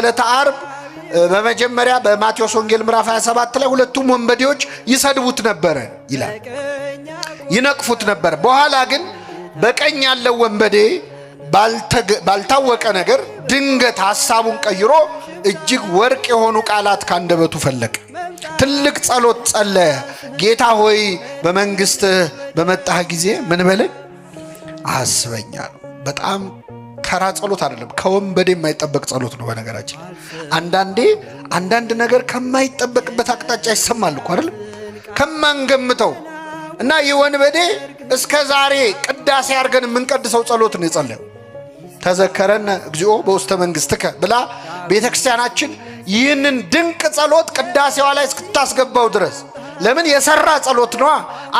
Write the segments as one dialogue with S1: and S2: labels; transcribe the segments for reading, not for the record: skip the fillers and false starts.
S1: በዕለተ ዓርብ በመጀመሪያ በማቴዎስ ወንጌል ምዕራፍ 27 ላይ ሁለቱም ወንበዴዎች ይሰድቡት ነበረ ይላል፣ ይነቅፉት ነበር። በኋላ ግን በቀኝ ያለው ወንበዴ ባልታወቀ ነገር ድንገት ሐሳቡን ቀይሮ እጅግ ወርቅ የሆኑ ቃላት ካንደበቱ ፈለቀ። ትልቅ ጸሎት ጸለየ። ጌታ ሆይ በመንግሥትህ በመጣህ ጊዜ ምን በለኝ አስበኛ ነው። በጣም ተራ ጸሎት አይደለም፣ ከወንበዴ የማይጠበቅ ጸሎት ነው። በነገራችን ላይ አንዳንዴ አንዳንድ ነገር ከማይጠበቅበት አቅጣጫ ይሰማል እኮ አይደለም፣ ከማንገምተው እና ይህ ወንበዴ እስከ ዛሬ ቅዳሴ አድርገን የምንቀድሰው ጸሎት ነው የጸለየው። ተዘከረነ እግዚኦ በውስተ መንግሥትከ ብላ ቤተ ክርስቲያናችን ይህንን ድንቅ ጸሎት ቅዳሴዋ ላይ እስክታስገባው ድረስ ለምን የሰራ ጸሎት ነዋ።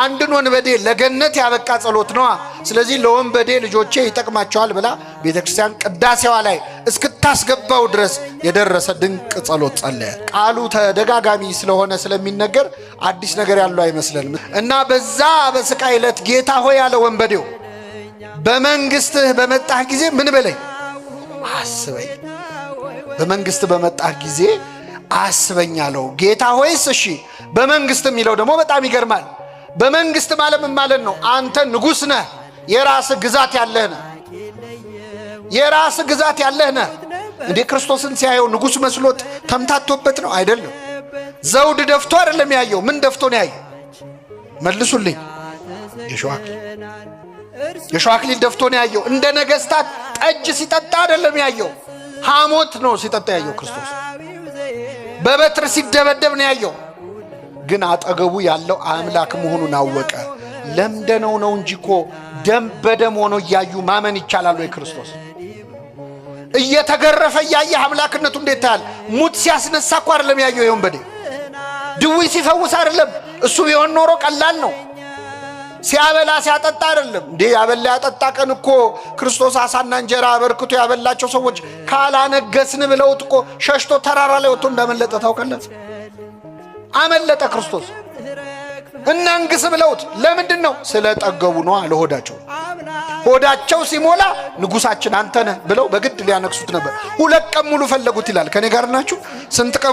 S1: አንድን ወንበዴ ለገነት ያበቃ ጸሎት ነዋ። ስለዚህ ለወንበዴ ልጆቼ ይጠቅማቸዋል ብላ ቤተ ክርስቲያን ቅዳሴዋ ላይ እስክታስገባው ድረስ የደረሰ ድንቅ ጸሎት ጸለየ። ቃሉ ተደጋጋሚ ስለሆነ ስለሚነገር አዲስ ነገር ያለው አይመስለንም እና በዛ በስቃይ ዕለት ጌታ ሆይ ያለ ወንበዴው በመንግስትህ በመጣህ ጊዜ ምን በለኝ አስበኝ። በመንግስት በመጣህ ጊዜ አስበኝ አለው። ጌታ ሆይስ እሺ። በመንግስት የሚለው ደግሞ በጣም ይገርማል። በመንግስት ማለት ምን ማለት ነው? አንተ ንጉሥ ነህ፣ የራስህ ግዛት ያለህ ነህ። የራስህ ግዛት ያለህ ነህ። እንዴ ክርስቶስን ሲያየው ንጉሥ መስሎት ተምታቶበት ነው? አይደለም። ዘውድ ደፍቶ አይደለም ያየው። ምን ደፍቶ ነው ያየው? መልሱልኝ። የሸዋ የሸዋ አክሊል ደፍቶ ነው ያየው። እንደ ነገስታት ጠጅ ሲጠጣ አይደለም ያየው፣ ሐሞት ነው ሲጠጣ ያየው። ክርስቶስ በበትር ሲደበደብ ነው ያየው። ግን አጠገቡ ያለው አምላክ መሆኑን አወቀ። ለምደነው ነው እንጂ እኮ ደም በደም ሆኖ እያዩ ማመን ይቻላል ወይ? ክርስቶስ እየተገረፈ እያየ አምላክነቱ እንዴት ታያል? ሙት ሲያስነሳ እኮ አይደለም ያየው የወንበዴ ድዊ ሲፈውስ አይደለም። እሱ ቢሆን ኖሮ ቀላል ነው። ሲያበላ ሲያጠጣ አይደለም እንዴ? ያበላ ያጠጣ ቀን እኮ ክርስቶስ አሳና እንጀራ አበርክቶ ያበላቸው ሰዎች ካላነገስን ብለውት እኮ ሸሽቶ ተራራ ላይ ወጥቶ እንዳመለጠ ታውቃለህ። አመለጠ ክርስቶስ። እናንግስ ብለውት ለምንድን ነው? ስለጠገቡ ነዋ። ለሆዳቸው ሆዳቸው ሲሞላ ንጉሳችን አንተ ነህ ብለው በግድ ሊያነግሱት ነበር። 2 ቀን ሙሉ ፈለጉት ይላል። ከኔ ጋር ናችሁ? ስንት ቀን